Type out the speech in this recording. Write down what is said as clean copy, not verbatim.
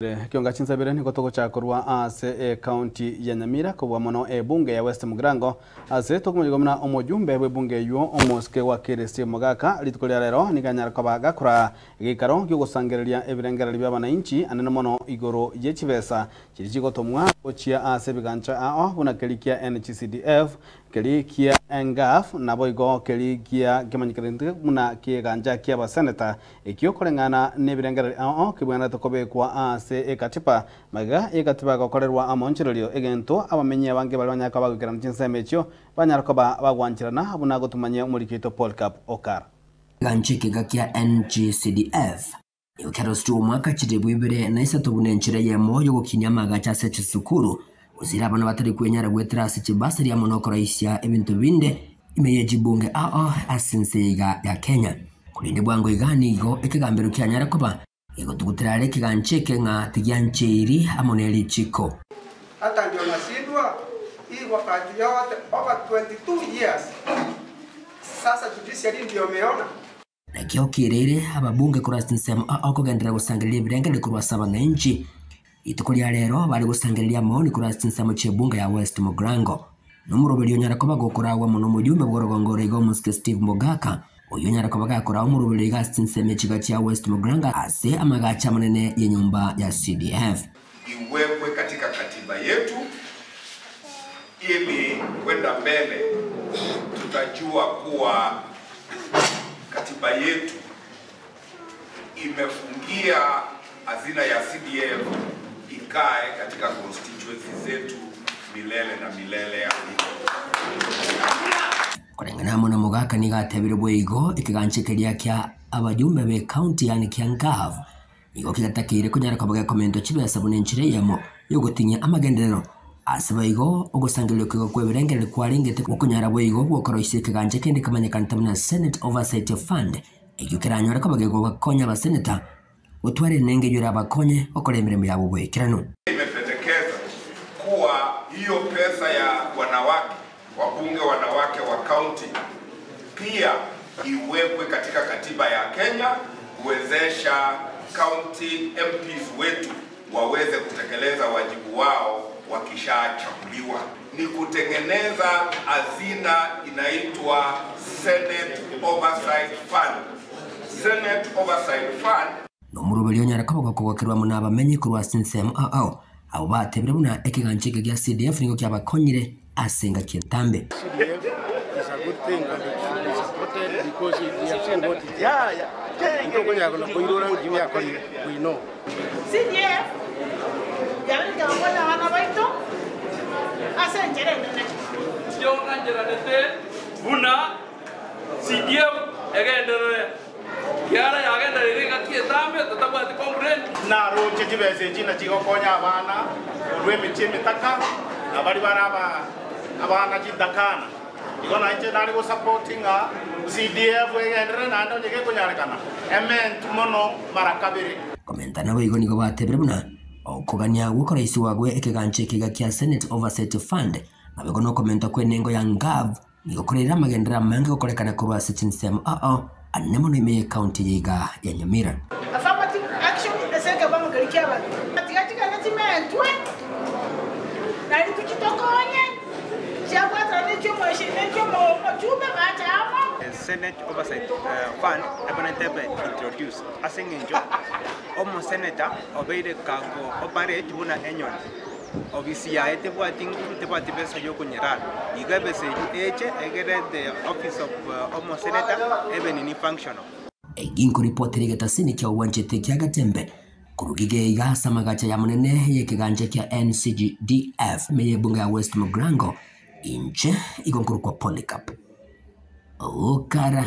Ekionga chinsabere nigo togochaka korwa ase ecounty ya Nyamira kobua mono ebunge ya West Mugirango ase tokomanyigwa buna omojumbe bw'ebunge eywo omosike wa Keresi Mogaka rituko ria rero nigo anyare koba gakora egeikaro giogosangereria ebirengererio bia abananchi anene mono igoro ye chibesa chiria chigotomwa gochia ase ebigancha ao buna keria kia NGCDF Keria kia NGAAF naboigo keria gia kemanyekanete buna kegancha ki'abaseneta, ekio koreng'ana nebirengererio ao kebwenerete kobekwa ase ekatiba. Magega y'ekatiba gokorerwa amoonchorerio, egento abamenyi abange baria banyare koba bagoikerana chinsemo echio banyare koba bagwancherana buna gotumanyia omoriki oito Polycarp Okara. Egegancha ekega kia NGCDF nigo kiarosirie omwaka chilifu ibere na isato buna enchera eyemo y'ogokinia amaagacho ase chisukuru, gosira abana batari kwenyara goetera ase chibasari amo nokoroisia ebinto binde ime ye chibunge ao ase ense iga ya Kenya. Korende bwango iga nigo ekegambero kianyare koba gegotugutera are ekegancha eke ng'a tigiancheiri amo ne richiko. Hata ndio nashindwa hii wakati yote over 22 years sasa judiciary ndio imeona. Naki okereire ababunge korwa ase chinsemo ao kogenderera gosangereria ebirengererio korwa ase abananchi. Rituko ria rero bare gosangereria amaoni korwa ase chinsemo chi'ebunge ya West Mugirango. Nomoroberio onyare koba gokoragwa mono omojumbe bw'orogongo ore iga omosike Steve Mogaka, oyio onyare koba gakoraa omoroberio iga ase chinsemo echiga chia West Mugirango ase amagacho amanene y'enyomba ya CDF. Iwekwe katika katiba yetu ili kwenda mbele tutajua kuwa katiba yetu imefungia hazina ya CDF ikae katika constituency zetu milele na milele. Amina. Koreng'ana amo na Mogaka nigo atebire boigo ekegancha keria kia abajumbe be county yaani kia Ngav Nigo kegatakeire konyara koba gekomentwa chibesa buna enchera eyemo y'ogotinyia amagenderero. Ase boigo, ogosangereria okeigo kw'ebirengererio kwarengete gokonyara boigo gwokoroisia ekegancha kende kemanyekanete buna Senate Oversight Fund, ekio keranyore koba gegobakonya abaseneta gotwara enengo eyio erabakonye gokora emeremo yabo boikeranu. Imependekeza kuwa hiyo pesa ya wanawake, wabunge wanawake wa county pia iwekwe katika katiba ya Kenya kuwezesha county MPs wetu waweze kutekeleza wajibu wao wakishachaguliwa. Ni kutengeneza hazina inaitwa Senate Oversight Fund. Senate Oversight Fund. Nomoroberio onyare koba gokogokerwa amo nabamenyi korwa ase ensemo ao ao, abwo batebire buna ekegancha eke gia CDF nigo kiabakonyire ase engaki entambe. CDF is a good thing and it should be supported because we have seen what it is. Ntokonyara koirora nki biakorire, we know. CDF yabeire gokonya abana baito ase enchera enene. Inche ng'ancheranete buna CDF egenderere, kiara yagendereire engaki etambe totabwati complaint. Naroche chibesa echi nachigokonya abana korwa emechie emetaka na baria bare abana chintakana. Igo nainche nare gosupport ng'a CDF egenderere naende onye gekonyarekana ementwe mono mara kabere. Komenta naboigo nigo batebire buna okogania gw'okoraisiwa gwe ekegancha ekiga kia Senate Oversight Fund naboigo nokomentwa kw'enengo ya Ngav nigo koreire amagenderero amange gokorekana korwa ase chinsemo ao anene mono ime y'ecounty eye iga ya Nyamira. Affirmative action ase ekebango keria ki'abanto. Tiga chigende chimentwe, naende tochitokonye, chiabwatana nechi'omoeshi nechi'omochumbe bacha amo. Senate Oversight Fund ebwenerete ebe introduced ase eng'encho omosenator obeire kago operate buna enyoni, ofisi yaye tebwati nguru tebwati besa yokonyerara. Igo ebesa eyio eche egere the office of omosenator ebe nini functional. Ginkoripotera egetasini kia obwanchete kia Getembe korwa Gigeiga ase amagacha y'amanene y'ekegancha kia NCGDF ime y'ebunge ya West Mugirango, inche igo nkorokwa Polycarp Okara.